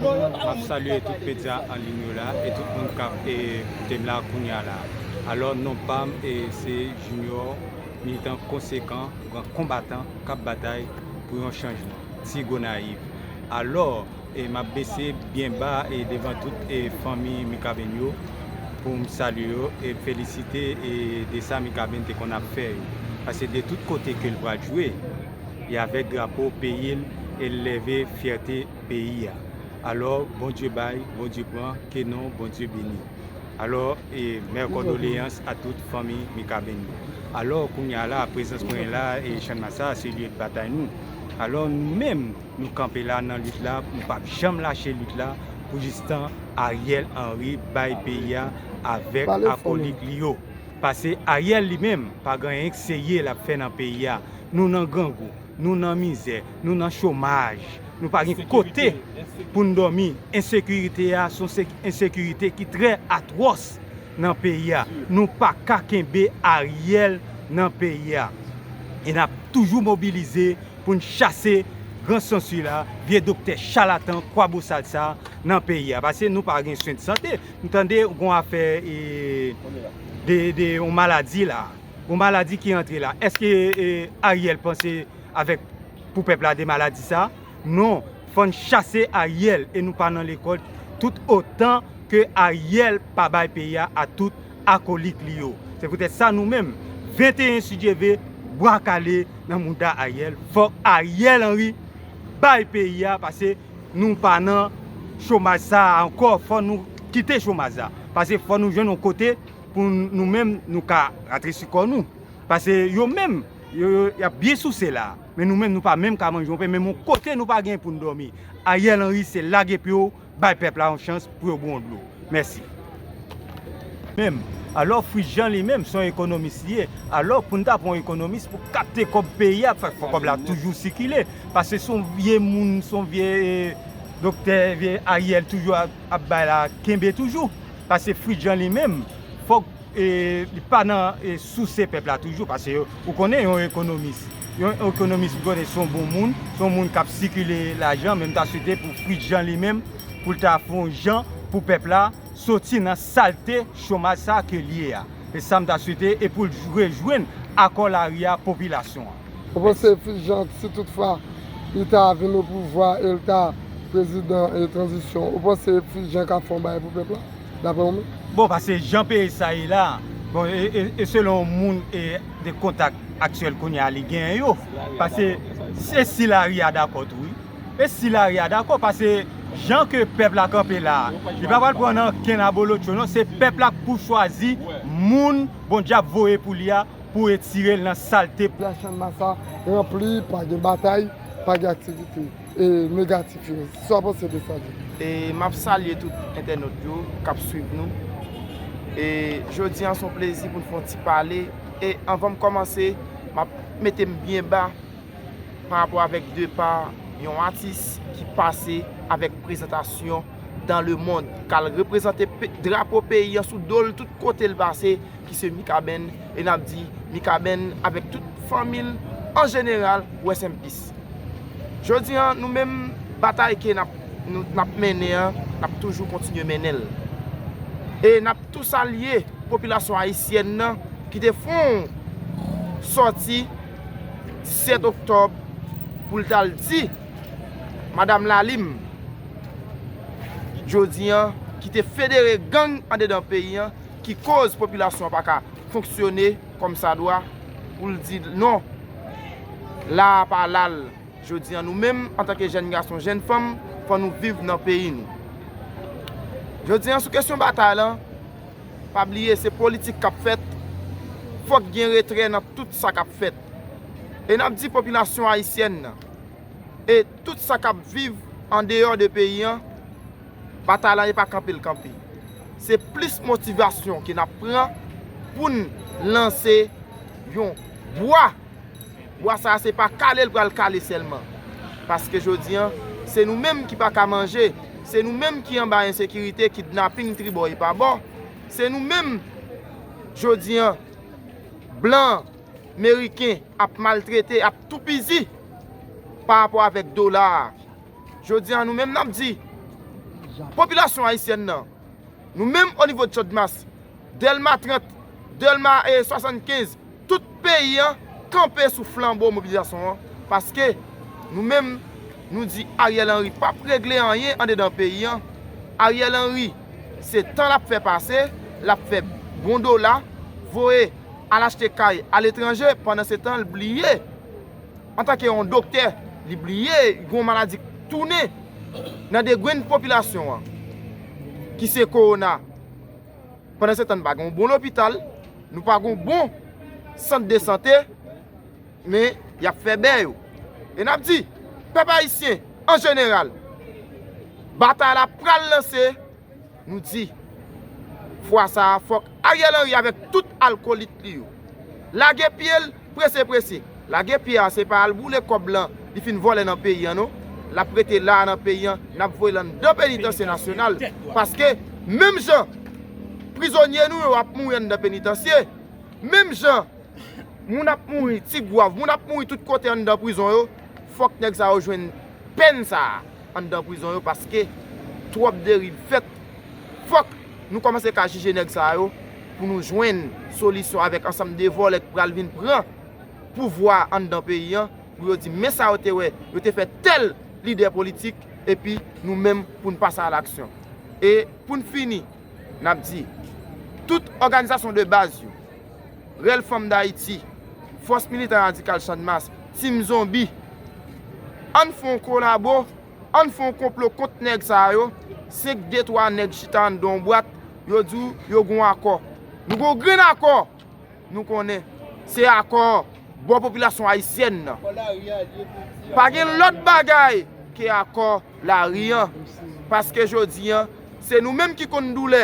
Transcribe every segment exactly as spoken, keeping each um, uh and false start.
M ap salye tout medya an liy yo la e tout moun k ap e, koute m la kounye a la. Alò, non pa m e, se Junior, militan konsekan, gran konbatan k ap batay pou yon chanjman. Ti Gonayiv. Alò, e m ap bese byen ba e devan tout e fanmi Mikaben yo pou m salye yo e felisite e de sa Mikaben te konn ap fè yo. Paske de tout kote ke l pral jwe, e avèk drapo peyi l e l leve fyète peyi a. Alò, Bondye bay, Bondye pran, ke non Bondye beni. Alò, e mè kondoleyans a tout fanmi Mikaben yo. Alò, kounye a la, prezans mwen la e Channmas sa, se lye de batay nou. Alò, nou menm, nou kanpe la nan lit la, nou p ap janm lache lit la pou jistan Ariel Henry bay peyi a avèk akolik li yo. Pase Ariel li menm pa gen anyen k serye l ap fè nan peyi a. Nou nan grangou, nou nan mizè, nou nan chomaj, nou pa gen kote pou n dòmi. Ensekirite a se yon ensekirite ki trè atwòs nan peyi a. Nou pa ka kenbe Ariel nan peyi a. E n ap toujou mobilize pou n chase gran sanswi la, vye doktè chalatan, kwabosal sa nan peyi a. Pase nou pa gen swen de sante. M tande gon afè e, de, de yon maladi la. Yon maladi ki antre la. Èske e, Ariel panse avèk pou pèp la de maladi sa? Non. Fò n chase Ariel e nou pa nan lekòl tout otan ke Ariel pa bay peyi a a tout akolik li yo. Se poutèt sa nou menm, venteyen si Dye ve, bwa kale nan mouda Ariel. Fòk Ariel Henry bay peyi a, pase nou pa nan chomaj sa a ankò. Fò nou kite chomaj la. Pase fò nou jwenn yon kote pou nou menm nou ka ratresi kò nou. Pase yo menm, yo, yo, y ap byen souse la. Men nou menm, nou pa menm ka manje yon pen, menm yon kote nou pa gen pou n dòmi. Ariel Henry se lage pye w, bay pèp la yon chans pou yo bwè yon dlo. Mèsi. Menm, alò Fritz Jean li menm, se yon ekonomis li ye. Alò, pou n ta pran yon ekonomis pou kapte kòb peyi a, fò, fò kòb la toujou sikile. Pase se yon vye moun, se yon vye e, doktè, vye Ariel toujou ap, ap bay la, kenbe toujou. Pase Fritz Jean li menm, fòk e, li pa nan e, souse pèp la toujou, pase ou konnen yon ekonomis. Yon ekonomis, ou konnen se yon bon moun, se yon moun k ap sikile lajan, men m ta swete pou Fritz Jean li menm, pou l ta fè yon jan pou pèp la soti nan salte chomaj sa ke l ye a. E sa m ta swete, e pou l rejwenn akò lari a popilasyon an. Ou panse Fritz Jean, si toutfwa li ta vin o pouvwa e l ta prezidan e tranzisyon, ou panse Fritz Jean ka fè yon bagay pou pèp la, daprè ou menm? Bon, pase jan peyi sa ye la, bon, e, e, e selon moun e de kontak aktyèl kounye a li genyen yo, pase se si lari a dakò tou, wi. E si lari a dakò, pase jan ke pèp la kanpe la, li pa pral pran nan kenn abolotcho, non, se pèp la k pou chwazi moun Bondye ap voye pou li a, pou etire l nan salte. Lachann Masa ranpli, pa gen batay, pa gen aktivite e negatif yo. Sa w panse de sa, Djouly? E m ap salye tout entènot yo k ap swiv nou. E jodi a se yon plezi pou n fè yon ti pale. E anvan m kòmanse, m ap mete m byen ba pa rapò avèk depa yon atis ki pase avèk prezantasyon dans le monde, k al reprezante pe- drapo peyi an sou do l tout kote l pase, ki se Mikaben, e n ap di Mikaben avèk tout fanmi l an jeneral, rest in peace. Jodi a, nou menm, batay ke n ap, nou, n ap mennen an, n ap toujou kontinye mennen l. E n ap tou salye popilasyon ayisyèn nan ki te fè yon sòti disèt oktòb pou l t al di Madanm Lalim, jodi a, ki te federe gang andedan peyi an, ki koz popilasyon an pa ka fonksyone kòmsadwa, pou l di non, la a pa la l. Jodi a, nou menm, antanke jèn gason, jèn fanm, fò nou viv nan peyi nou. Jodi a, sou kesyon batay lan, pa bliye, se politik k ap fèt, fòk gen retrè nan tout sa k ap fèt. E n ap di popilasyon ayisyèn nan, e tout sa k ap viv andeyò de peyi an, batay la, e pa kanpe l kanpe. Se plis motivasyon ke n ap pran pou n lanse yon bwa. Bwa sa a, se pa kale l pral kale sèlman. Paske jodi a, se nou menm ki pa ka manje, se nou menm ki anba ensekirite, kidnaping tribò e pabò, se nou menm, jodi a, blan meriken ap maltrete, ap toupizi pa rapò avèk dola a. Jodi a, nou menm n ap di, Popilasyon ayisyèn nan, nou menm onivo de Channmas, Dèlma trant, Dèlma e swasannkenz, tout peyi an kanpe sou flanbo mobilizasyon an, paske nou menm, nou di Ariel Henry p ap regle anyen andedan peyi an. Ariel Henry, se tan l ap fè pase, l ap fè bon dola, voye al achte kay aletranje, pandan se tan l bliye, antanke yon doktè, li bliye gen yon maladi k tounen nan de grenn popilasyon an, ki se kowona. Pandan se tan, n pa gen yon bon lopital, nou pa gen yon bon sant de sante, men y ap fè bè yo. E n ap di, pèp ayisyen, an jeneral, batay la pral lanse, nou di, fwa sa a, fòk Ariel Henry avèk tout alkolit li yo lage pye l, prese, prese. Lage pye a, se pa al boule kòb lan li fin vòlè nan peyi an, non. L ap rete la a nan peyi an, n ap voye l anndan penitansye nasyonal. Paske, menm jan prizonye nou yo ap mouri anndan penitansye, menm jan moun ap mouri Tigwav, moun ap mouri tout kote anndan prizon yo, fòk nèg sa yo jwenn pèn sa a anndan prizon yo, paske twòp deriv fèt. Fòk nou kòmanse ka jije nèg sa yo pou nou jwenn solisyon avèk ansanm de vòlè k pral vin pran pouvwa anndan peyi an, pou yo di, men sa yo te wè, yo te fè tèl lidè politik, epi nou menm pou n pase a laksyon. E pou n fini, n ap di, tout òganizasyon de baz yo, Rèl Fanm Dayiti, Fòs Militan Radikal Channmas, Tim Zonbi, ann fè yon kolabo, ann fè yon konplo kont nèg sa yo, senk de twa nèg chita anndan yon bwat, yo di w yo gen yon akò. Nou gen yon grenn akò, nou konnen, se akò bò popilasyon ayisyèn nan. Pa gen lòt bagay ke akò lari an. Paske jodi an, se nou menm ki konn doulè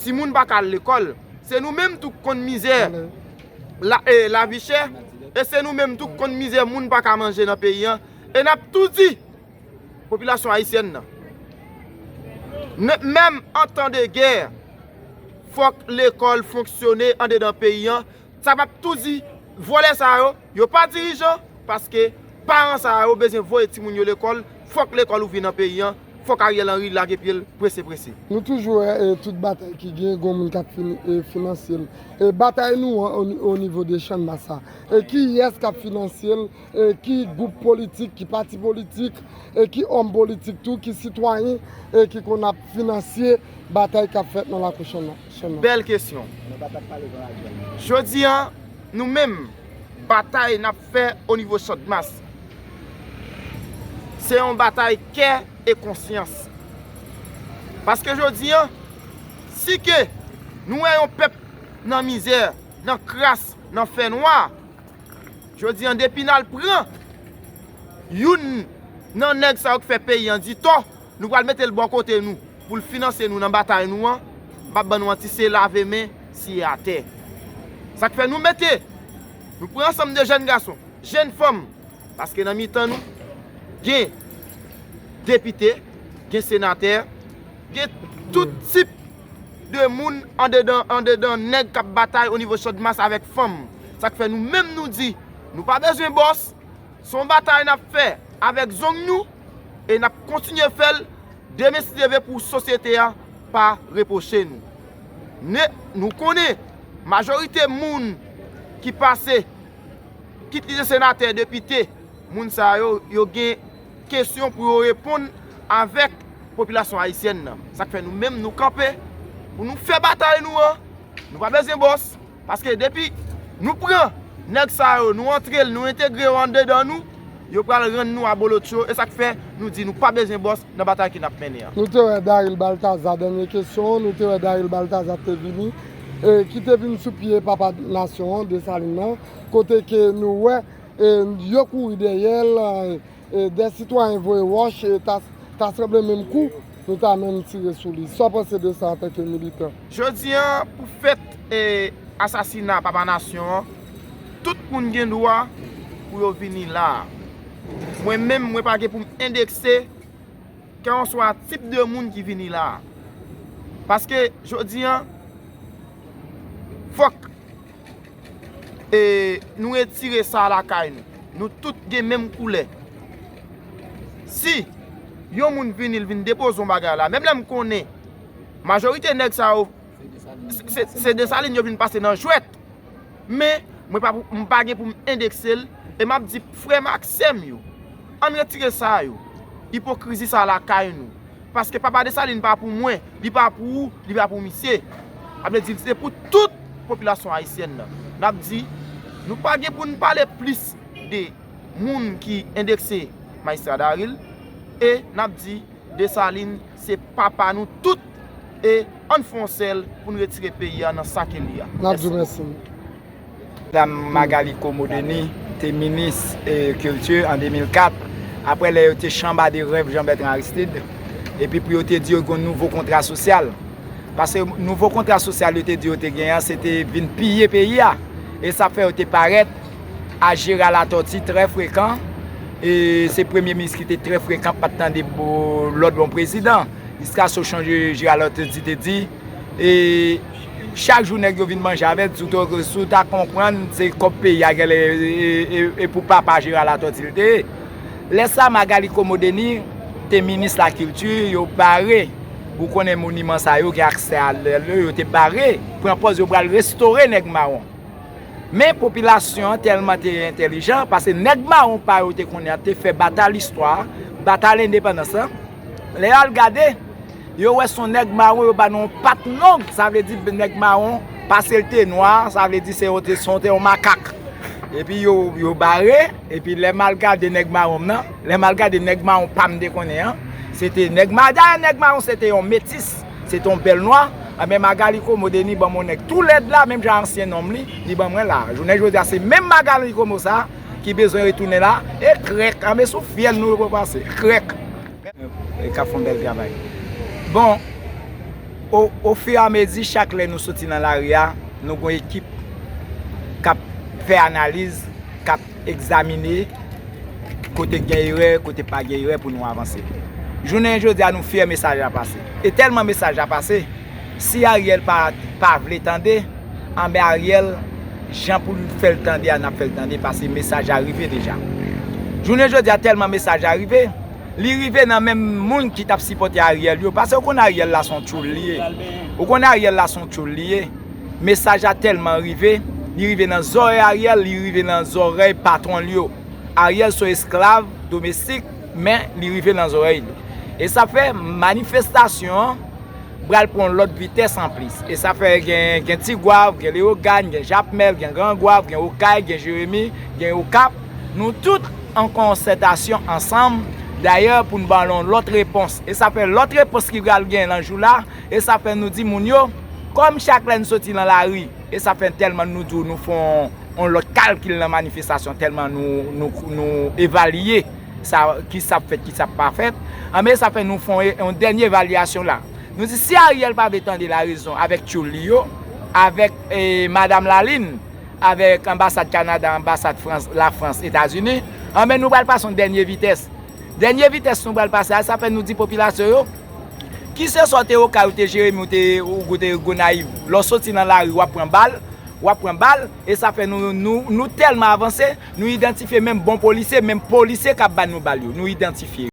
timoun pa ka al lekòl. Se nou menm tou k konn mizè la, e, lavi chè. E se nou menm tou k konn mizè moun pa ka manje nan peyi an. E n ap tou di popilasyon ayisyèn nan, menm an tan de gè, fòk lekòl fonksyone andedan peyi an. Sa m ap tou di, vòlè sa yo, yo pa dirijan, paske paran sa yo bezwen voye timoun yo lekòl, fòk lekòl ouvri nan peyi an, fòk Ariel Henry lage pye l prese prese. Nou toujou wè, e, tout batay ki gen, gen moun k ap fin-, e, finanse l. E batay nou an, o, o nivo de Channmas sa, e kiyès k ap finanse l, e ki gwoup politik, ki pati politik, e ki òm politik tou, ki sitwayen, e ki konn ap finanse batay k ap fèt nan lakou Channmas? Bèl kesyon. Jodi an, nou menm, batay n ap fè o nivo Channmas, se yon batay kè e konsyans. Paske jodi an, si ke nou wè yon pèp nan mizè, nan kras, nan fènwa, jodi an, depi n al pran youn nan nèg sa yo k fè peyi an di tò, nou pral mete l bò kote nou pou l finanse nou nan batay nou an, m ap ban nou an ti se lave men, siye atè. Sa k fè nou mete, nou pran ansanm de jèn gason, jèn fanm, paske nan mitan nou, gen depite, gen senatè, gen tout tip de moun andedan, andedan nèg k ap batay o nivo Channmas avèk fanm. Sa k fè nou menm nou di, nou pa bezwen bòs, se yon batay n ap fè avèk zong nou, e n ap kontinye fè l demen si Dye vle pou sosyete a pa repwoche nou. Ne, nou konnen majorite moun ki pase, kit li se senatè, depite, moun sa yo, yo gen kesyon pou yo reponn avèk popilasyon ayisyèn nan. Sa k fè nou menm nou kanpe pou nou fè batay nou an. Nou pa bezwen bòs, paske depi nou pran nèg sa yo, nou antre l, nou entegre yo andedan nou, yo pral rann nou abolotcho, e sa k fè nou di nou pa bezwen bòs nan batay ke n ap mennen an. Nou te wè Daryl Balthazar, dènye kesyon, nou te wè Daryl Balthazar te vini, e ki te vin sou pye papa nasyon an, Desalin nan, kote ke nou wè, e, yo kouri dèyè l, e, dè sitwayen voye wòch, e, ta, ta sanble menm kou, nou ta menm tire sou li. Sa w panse de sa antanke militan? Jodi an, pou fèt, e, asasina papa nasyon an, tout moun gen dwa pou yo vini la a. Mwen menm, mwen pa gen pou m endekse kèlkanswa tip de moun ki vini la a. Paske, jodi an, fòk, e, nou retire sa lakay nou. Nou tout gen menm koulè. Si Yon moun vini, l vin depoze yon bagay la. Menm lè m konnen majorite nèg sa yo, se, se, se Desalin yo vin pase nan jwèt. Men, mwen pa pou, m pa gen pou m endekse l. E m ap di frè m ak sè m yo, ann retire sa yo. Ipokrizi sa lakay nou. Paske papa Desalin pa pou mwen, li pa pou ou, li pa pou misye. Sa vle di, se pou tout popilasyon ayisyèn nan. N ap di, nou pa gen pou n pale plis de moun ki endekse Majistra Daril, e n ap di, Desalin se papa nou tout, e ann fè yon sèl pou n retire peyi a nan sa ke li a. N ap di w mèsi. Madam Magalie Comot Denis te minis, e, kilti an de mil kat, apre lè yo te chanbade rèv Jean Bertrand Aristide, epi pou yo te di yo gen yon nouvo kontra sosyal. Paske nouvo kontra sosyal yo te di yo te genyen an, se te vin piye peyi a. E sa fè yo te parèt a Gérard Latortue trè frekan. E se premye minis ki te trè frekan, pa t tande bo-, lòd bon prezidan. Jiskaske yo chanje, Gérard Latortue te di, e chak jou nèg yo vin manje avè l, si w te, si w ta konprann, se kòb peyi a genlè, e, e, e pou papa Gérard Latortue l te ye. Lè sa, Magalie Comot Denis te minis lakilti, yo bare, ou konnen moniman sa yo gen aksè a lè yo, yo te bare, pran pòz yo pral restore nèg mawon. Men popilasyon an tèlman te entèlijan, paske nèg mawon pa yo te konnen an te fè batay listwa, batay lendepandans lan. Lè y al gade, yo wè se yon nèg mawon, yo ba l yon pat long, sa vle di nèg mawon, paske l te nwa, sa vle di se yon, te, se yon, te yon makak. Epi yo, yo bare, epi lè m al gade nèg mawon m nan, lè m al gade nèg mawon pa m te konnen an, se te nèg ma-, dayè nèg mawon se te yon metis, se te yon bèl nwa. Anben, Magalie Comot Denis ban m yon nèg tou lèd la, menm jan ansyen nonm li, li ban mwen la. Jounen jodi a, se menm Magalie Comot sa ki bezwen retounen la, e krèk, anben sou fyèl nou yo pou pase, krèk. E k ap fè yon bèl travay. Bon, o, ofiramezi, chak lè nou soti nan lari a, nou gon ekip k ap fè analiz, k ap egzamine kote gen erè, kote pa gen erè pou nou avanse. Jounen jodi a, nou fyè mesaj la pase. E tèlman mesaj la pase, si Ariel pa, pa vle tande, anben Ariel, jan pou l fè l tande a, n ap fè l tande, paske mesaj la rive deja. Jounen jodi a, tèlman mesaj la rive, li rive nan menm moun ki t ap sipòte Ariel yo, paske ou konn Ariel la se yon tchoul li ye. Ou konn Ariel la se yon tchoul li ye. Mesaj la tèlman rive, li rive nan zòrèy Ariel, li rive nan zòrèy patwon l yo. Ariel se yon esklav domestik, men li rive nan zòrèy li. E sa fè manifestasyon an pral pran yon lòt vitès anplis. E sa fè gen, gen Tigwav, gen Leyogàn, gen Jakmèl, gen Grangwav, gen Okay, gen Jeremi, gen Okap. Nou tout an konsètasyon ansanm, dayè pou n ba l yon lòt repons. E sa fè lòt repons ki pral gen nan jou la, e sa fè nou di moun yo, kòm chak lè n soti nan lari, e sa fè tèlman nou di w nou fè yon, yon lòt kalkil nan manifestasyon, tèlman nou, nou, nou evalye sa, ki sa ap fèt, ki sa ap pa fèt. Anben, sa fè nou fè yon, yon dènye evalyasyon la. Nou di, si Ariel pa vle tande larezon avèk tchoul li yo, avèk, e, Madanm Lalin, avèk anbasad Kanada, anbasad Frans, Lafrans, Etazini, anben, nou pral pase yon dènye vitès. Dènye vitès nou pral pase a, sa fè nou di popilasyon yo, kiseswa w te Okay, ou te Jeremi, ou te, ou te Gonayiv, lè w soti nan lari, w ap pran bal, w ap pran bal, e sa fè nou, nou, nou tèlman avanse, nou idantifye menm bon polisye, menm polisye k ap ba nou bal yo, nou idantifye.